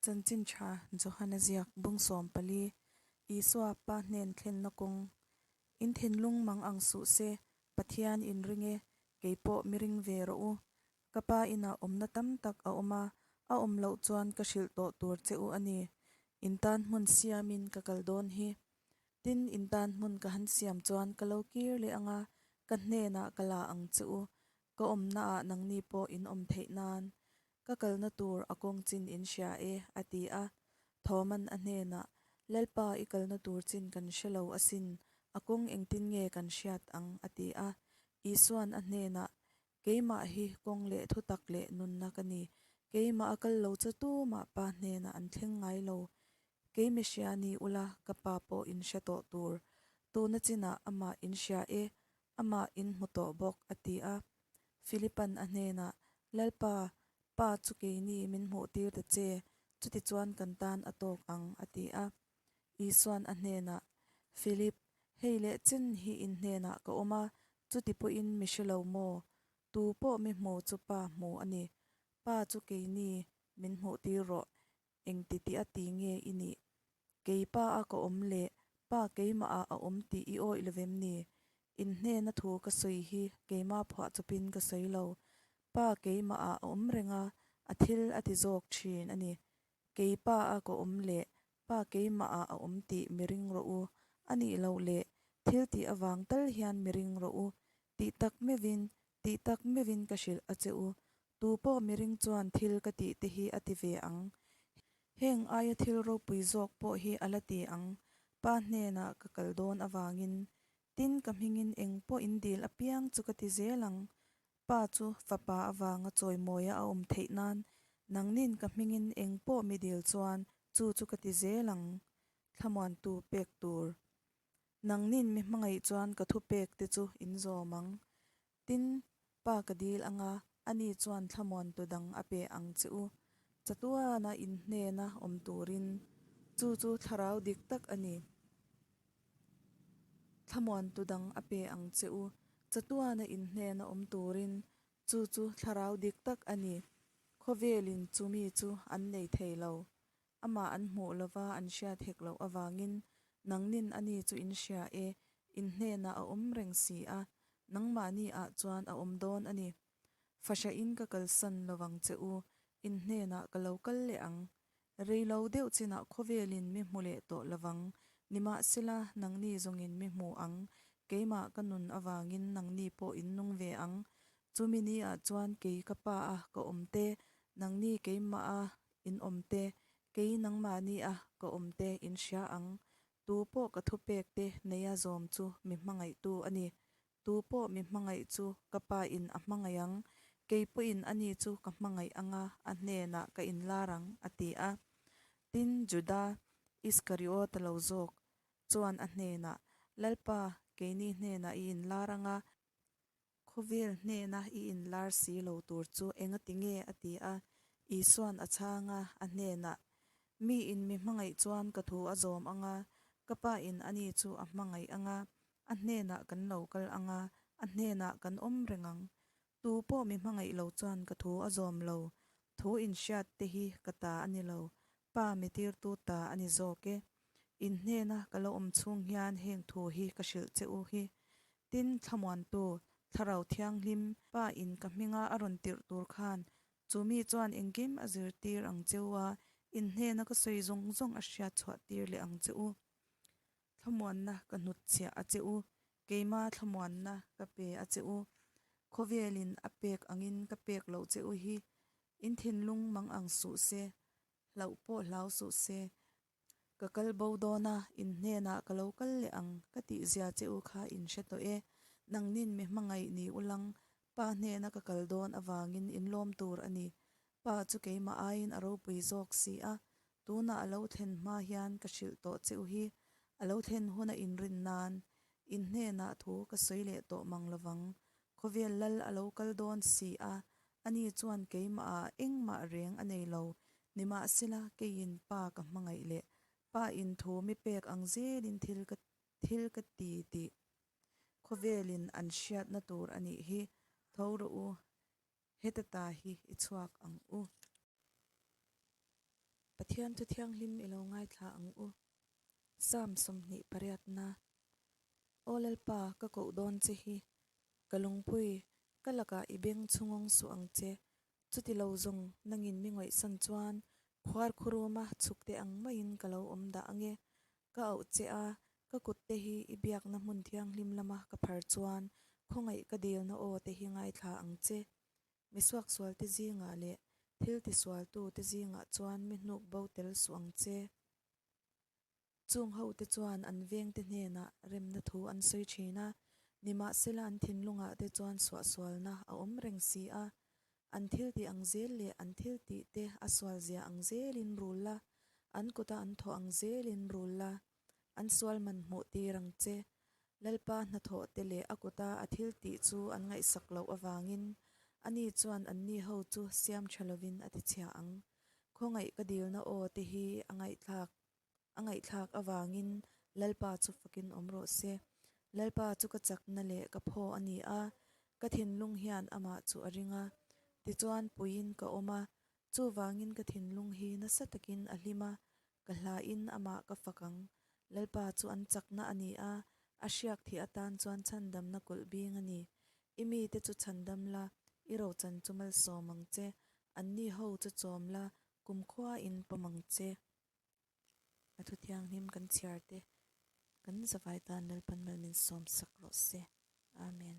Chanchin Tha Johana ziak bung 14 Isua Pa hnen thlenna kawng In thinlung mang ang suh se, Pathian in ring e, kei pawh mi ring ve rawh u. Ka Pa inah awmna tam tak a awm a, a awm loh chuan ka hrilh tawh tur che u a ni. In tan hmun siamin ka kal dawn hi. Tin, in tan hmun ka han siam chuan ka lo kir leh ang a, ka hnenah ka la ang che u. Ka awmnaah nangni pawh in awm theih nan. Ka kalna tur a kawng chin in hria e, a ti a. Thoman a hnenah, Lalpa i kalna tur chin kan hre lo asin, a kawng engtin nge kan hriat ang? a ti a. Isuan a hnenah, Keimah hi kawng leh thutak leh nunna ka ni. Keimah a kal lo chu tumah Pa hnenah an thleng ngai lo. Kei mi hria ni ula, ka Pa pawh in hre tawh tur. Tuna chinah amah in hria e, amah in hmu tawh bawk, a ti a. Philipan a hnenah, Lalpa, Pa chu keini min hmuh tir ta che, chutichuan kan tan a tawk ang, a ti a. Isuan a hnenah, Philip, hei leh chen hi in hnenah ka awm a, chuti pawhin mi hre lo maw? Tu pawh mi hmu chu Pa hmu a ni. Pa chu keini min hmuh tir rawh, engti tih a ti nge i nih? Kei Pa a ka awm leh Pa keimah ah a awm tih i awih lovem ni? In hnena thu ka sawi hi keimah phuah chawpin ka sawi lo. Pa keimah ah a awm reng a, a thil a ti zawk thin a ni. Kei Pa a ka awm leh Pa keimah ah a awm tih mi ring rawh u. A nih loh leh thil tih avang tal hian mi ring rawh u. Tih tak meuhin, tih tak meuhin ka hrilh a che u. Tu pawh mi ring chuan thil ka tih te hi a ti ve ang. Heng aia thil ropui zawk pawh hi a la ti ang. Pa hnenah ka kal dawn avangin, tin ka hmingin eng pawh in dil apiang chu ka ti zel ang. Pa chu fapa avanga chawimawia a awm theih nan nangnin ka hmingin eng pawh mi dil chuan chu chu ka ti zel ang. Thlamuantu pek tur. Nangnin mi hmangaih chuan ka thupek te chu in zawm ang. Tin, Pa ka dil anga, ani chuan thlamuantu dang a pe ang che u. Chatuana in hnena awm turin. Chu chu thlarau dik tak a ni. Thlamuantu dang a pe ang che u. Chatuana in hnena awm turin. Chu chu thlarau dik tak a ni. Khawvelin chumi chu an nei thei lo. Amah an hmuh lova an hriat hek loh avangin nangnin ani chu in hria e, in hnenah a awm reng si a, nangmahni ah chuan a awm dawn a ni. Fahrahin ka kalsan lovang che u, in hnenah ka lo kal leh ang. Rei lo deuh chinah khawvelin mi hmu leh tawh lovang, nimahsela nangni zawngin mi hmu ang, keimah ka nun avangin nangni pawh in nung ve ang. Chumi ni ah chuan kei ka pa a ka awm te, nangni keimah a In awm te, kei nangmahni a ka awm te in hria ang. Tu pawh ka thupek te neia zawm chu mi hmangaihtu a ni. Tu pawh mi hmangaih chu ka Pa in a hmangaih ang, kei pawhin ani chu ka hmangaih anga a hnenah ka inlar ang, a ti a. Tin, Juda Iskariota lo zawk chuan a hnenah, Lalpa, keini hnenah i inlar anga, Khawvel hnena i inlar si lo tur chu engati nge? a ti a. Isuan a chhang a, a hnenah, Mi in mi hmangaih chuan ka thu a zawm ang a, ka Pa in ani chu a hmangaih ang a, a hnenah kan lo kal ang a, a hnenah kan awm reng ang. Tu pawh mi hmangaih lo chuan ka thu a zawm lo. Thu inhriat te hi ka ta a ni lo, Pa mi tirtu ta a ni zawk e. In hnena ka lo awm chhung hian heng thu hi ka hrilh che u hi. Tin, Thlamuantu, Thlarau Thianghlim, Pa in ka hminga a rawn tirh tur khan chu mi chuan engkim a zirtir ang che u a, in hnena ka sawi zawng zawng a hriat chhuah tir leh ang che u. Thlamuanna ka hnutchhiah a che u, keima thlamuanna ka pe a che u. Khawvelin a pek angin ka pek loh che u hi in thinlung mang ang suh se, hlauh pawh hlau suh se. Ka kal bo dawn a, in hnenah ka lo kal leh ang ka tih zia che u kha in hre tawh e. Nangnin mi hmangaih ni ulang, Pa hnena ka kal dawn avangin in lawm tur a ni. Pa chu keimah aiin a ropui zawk si a, tunah a lo thlen hma hian ka hrilh tawh che u hi, a lo thlen huna inrin nan in hnenah thu ka sawi leh tawh mang lovang. Khawvel lal a lo kal dawn si a, ani chuan keimah ah engmah reng a nei lo, nimahsela keiin Pa ka hmangaih leh Pa in thu mi pek ang zelin thil ka thil ka ti tih khawvelin an hriatna tur a nih hi, tho rawh u, heta ta hi i chhuak ang u. Pathian. Pathian thu thianghlim i lo ngaithla ang u. Psalm 28 na. Aw Lalpa, ka koh dawn che hi. Ka lungpui, ka lakah i beng chhungawng suh ang che. Chuti lo zawng nangin mi ngaihsan chuan khuar khuruma chhukte ang maiin ka lo awm dah ange. Ka auh che a, ka kutte hi i biakna hmun thianghlim lama ka phar chuan khawngaih ka dilna aw te hi ngaithla ang che. Mi suaksualte zingah leh thil tisualtute zingah chuan mi hnuk bo tel suh ang che. Chung hote chuan an vengte hnenah remna thu an sawi thin a, nimahsela an thinlungah te chuan suahsualna a awm reng si a. An thiltih ang zel leh an thiltih te a sualzia ang zelin rul la, an kuta an thawh ang zelin rul la, an sual man hmuh tir ang che. Lalpa hnathawh te leh a kuta a thiltih chu an ngaihsak loh avangin ani chuan anni ho chu siam tha lovin a tichhia ang. Khawngaih ka dilna aw te hi a ngaihthlak a ngaihthlak avangin Lalpa chu fakin awm rawh se. Lalpa chu ka chakna leh ka phaw a ni a, ka thinlung hian amah chu a ring a. Tichuan puiin ka awm a, chuvangin ka thinlung hi nasa takin a hlim a, ka hlain amah ka fak ang. Lalpa chu an chakna a ni a, a hriak thih atan chuan chhandamna kulh bing a ni. I mite chu chhandam la, i rochan chu malsawm ang che, anni ho chu chawm la, kumkhua in pawm ang che. A thu thianghlim kan chhiar te kan zavai tan Lalpan mal min sawm sak rawh se. Amen.